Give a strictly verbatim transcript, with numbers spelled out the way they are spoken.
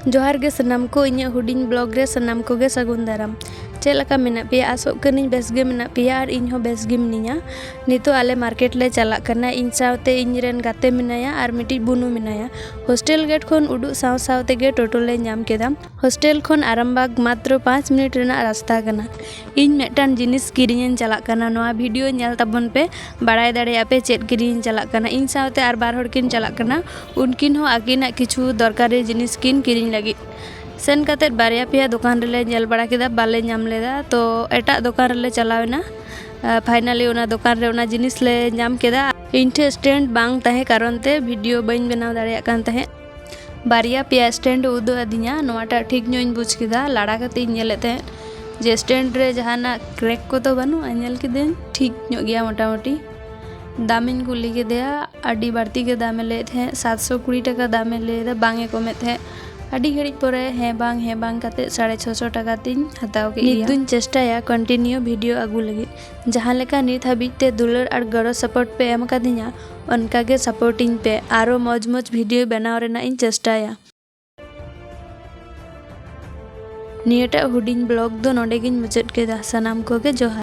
ᱡᱚᱦᱟᱨ ᱜᱮ ᱥᱟᱱᱟᱢ ᱠᱚ, ᱤᱧᱟᱹᱜ ᱦᱩᱰᱤᱧ ᱵᱞᱚᱜ ᱨᱮ ᱥᱟᱱᱟᱢ ᱠᱚᱜᱮ ᱥᱟᱹᱜᱩᱱ ᱫᱟᱨᱟᱢ᱾ ᱪᱮᱫ ᱞᱮᱠᱟ ᱢᱮᱱᱟᱜ ᱯᱮᱭᱟ? ᱟᱥᱚᱜ ᱠᱟᱹᱱᱟᱹᱧ ᱵᱮᱥ ᱜᱮ ᱢᱮᱱᱟᱜ ᱯᱮᱭᱟ ᱟᱨ ᱤᱧ ᱦᱚᱸ ᱵᱮᱥ ᱜᱮ ᱢᱤᱱᱟᱹᱧᱟ᱾ ᱱᱤᱛᱚᱜ ᱟᱞᱮ ᱢᱟᱨᱠᱮᱴ ᱞᱮ ᱪᱟᱞᱟᱜ ᱠᱟᱱᱟ᱾ ᱤᱧ ᱥᱟᱶᱛᱮ ᱤᱧ ᱨᱮᱱ ᱜᱟᱛᱮ ᱢᱮᱱᱟᱭᱟ ᱟᱨ ᱢᱤᱫᱴᱤᱡ ᱵᱩᱱᱩ ᱢᱮᱱᱟᱭᱟ᱾ ᱦᱳᱥᱴᱮᱞ ᱜᱮᱴ ᱠᱷᱚᱱ ᱩᱰᱩᱠ ᱥᱟᱶ ᱥᱟᱶ ᱛᱮᱜᱮ ᱴᱳᱴᱳ ᱞᱮ ᱧᱟᱢ ᱠᱮᱫᱟ᱾ ᱦᱳᱥᱴᱮᱞ ᱠᱷᱚᱱ ᱟᱨᱟᱢᱵᱟᱜᱽ ᱢᱟᱛᱨᱚ ᱯᱟᱸᱪ ᱢᱤᱱᱤᱴ ᱨᱮᱱᱟᱜ ᱨᱟᱥᱛᱟ ᱠᱟᱱᱟ᱾ ᱤᱧ ᱢᱤᱫᱴᱟᱝ ᱡᱤᱱᱤᱥ ᱠᱤᱨᱤᱧᱤᱧ ᱪᱟᱞᱟᱜ ᱠᱟᱱᱟ᱾ ᱱᱚᱣᱟ ᱵᱷᱤᱰᱤᱭᱳ ᱧᱮᱞ ᱛᱟᱵᱚᱱ ᱯᱮ, ᱵᱟᱲᱟᱭ ᱫᱟᱲᱮᱭᱟᱜ ᱯᱮ ᱪᱮᱫ ᱠᱤᱨᱤᱧᱤᱧ ᱪᱟᱞᱟᱜ ᱠᱟᱱᱟ᱾ ᱤᱧ ᱥᱟᱶᱛᱮ ᱟᱨ ᱵᱟᱨ ᱦᱚᱲ ᱠᱤᱱ ᱪᱟᱞᱟᱜ ᱠᱟᱱᱟ᱾ ᱩᱱᱠᱤᱱ ᱦᱚᱸ ᱟᱹᱠᱤᱱᱟᱜ ᱠᱤᱪᱷᱩ ᱫᱚᱨᱠᱟᱨᱤ ᱡᱤᱱᱤᱥ ᱠᱤᱱ ᱠᱤᱨᱤᱧ ᱞᱟᱹᱜᱤᱫ᱾ ᱥᱮᱱ ᱠᱟᱛᱮᱫ ᱵᱟᱨᱭᱟ ᱯᱮᱭᱟ ᱫᱚᱠᱟᱱ ᱨᱮᱞᱮ ᱧᱮᱞ ᱵᱟᱲᱟ ᱠᱮᱫᱟ, ᱵᱟᱞᱮ ᱧᱟᱢ ᱞᱮᱫᱟ᱾ ᱛᱚ ᱮᱴᱟᱜ ᱫᱚᱠᱟᱱ ᱨᱮᱞᱮ ᱪᱟᱞᱟᱣ ᱮᱱᱟ᱾ ᱯᱷᱟᱭᱱᱟᱞᱤ ᱚᱱᱟ ᱫᱚᱠᱟᱱ ᱨᱮ ᱚᱱᱟ ᱡᱤᱱᱤᱥ ᱞᱮ ᱧᱟᱢ ᱠᱮᱫᱟ᱾ ᱤᱧ ᱴᱷᱮᱱ ᱥᱴᱮᱱᱰ ᱵᱟᱝ ᱛᱟᱦᱮᱸ ᱠᱟᱨᱚᱱ ᱛᱮ ᱵᱷᱤᱰᱤᱭᱳ ᱵᱟᱹᱧ ᱵᱮᱱᱟᱣ ᱫᱟᱲᱮᱭᱟᱜ ᱠᱟᱱ ᱛᱟᱦᱮᱸᱫ᱾ ᱵᱟᱨᱭᱟ ᱯᱮᱭᱟ ᱥᱴᱮᱱᱰ ᱮ ᱩᱫᱩᱜ ᱟᱹᱫᱤᱧᱟ᱾ ᱱᱚᱣᱟᱴᱟᱜ ᱴᱷᱤᱠ ᱧᱚᱜ ᱤᱧ ᱵᱩᱡᱽ ᱠᱮᱫᱟ᱾ ᱞᱟᱲᱟ ᱠᱟᱛᱮ ᱤᱧ ᱧᱮᱞᱮᱫ ᱛᱟᱦᱮᱸᱫ ᱡᱮ ᱥᱴᱮᱱᱰ ᱨᱮ ᱡᱟᱦᱟᱱᱟᱜ ᱠᱨᱮᱠ ᱠᱚᱫᱚ ᱵᱟᱹᱱᱩᱜᱼᱟ᱾ ᱧᱮᱞ ᱠᱤᱫᱟᱹᱧ ᱴᱷᱤᱠ ᱧᱚᱜ ᱜᱮᱭᱟ ᱢᱚᱴᱟᱢᱩᱴᱤ᱾ ᱫᱟᱢᱤᱧ ᱠᱩᱞᱤ ᱠᱮᱫᱮᱭᱟ, ᱟᱹᱰᱤ ᱵᱟᱹᱲᱛᱤ ᱜᱮ ᱫᱟᱢᱮ ᱞᱟᱹᱭᱮᱫ ᱛᱟᱦᱮᱸᱫ, ᱥᱟᱛᱥᱚ ᱠᱩᱲᱤ ᱴᱟᱠᱟ ᱫᱟᱢᱮ ᱞᱟᱹᱭᱫᱟ, ᱵᱟᱝ ᱮ ᱠᱚᱢᱮᱫ ᱛᱟᱦᱮᱸᱫ᱾ ᱟᱹᱰᱤ ᱜᱷᱟᱹᱲᱤᱡ ᱯᱚᱨᱮ ᱦᱮᱸ ᱵᱟᱝ ᱦᱮᱸ ᱵᱟᱝ ᱠᱟᱛᱮ ᱥᱟᱲᱮ ᱪᱷᱚᱥᱚ ᱴᱟᱠᱟ ᱛᱤᱧ ᱦᱟᱛᱟᱣ ᱠᱮᱫ ᱱᱤᱛ ᱜᱮᱭᱟ᱾ ᱫᱩᱧ ᱪᱮᱥᱴᱟᱭᱟ ᱠᱚᱱᱴᱤᱱᱤᱭᱩ ᱵᱷᱤᱰᱤᱭᱳ ᱟᱹᱜᱩ ᱞᱟᱹᱜᱤᱫ᱾ ᱡᱟᱦᱟᱸ ᱞᱮᱠᱟ ᱱᱤᱛ ᱦᱟᱹᱵᱤᱡ ᱛᱮ ᱫᱩᱞᱟᱹᱲ ᱟᱨ ᱜᱚᱲᱚ ᱥᱟᱯᱳᱨᱴ ᱯᱮ ᱮᱢ ᱟᱠᱟᱫᱤᱧᱟ, ᱚᱱᱠᱟ ᱜᱮ ᱥᱟᱯᱳᱨᱴᱤᱧ ᱯᱮ᱾ ᱟᱨᱚ ᱢᱚᱡᱽ ᱢᱚᱡᱽ ᱵᱷᱤᱰᱤᱭᱳ ᱵᱮᱱᱟᱣ ᱨᱮᱱᱟᱜ ᱤᱧ ᱪᱮᱥᱴᱟᱭᱟ᱾ ᱱᱤᱭᱟᱹᱴᱟᱜ ᱦᱩᱰᱤᱧ ᱵᱞᱚᱜ ᱫᱚ ᱱᱚᱰᱮ ᱜᱤᱧ ᱢᱩᱪᱟᱹᱫ ᱠᱮᱫᱟ᱾ ᱥᱟᱱᱟᱢ ᱠᱚᱜᱮ ᱡᱚᱦᱟᱨ᱾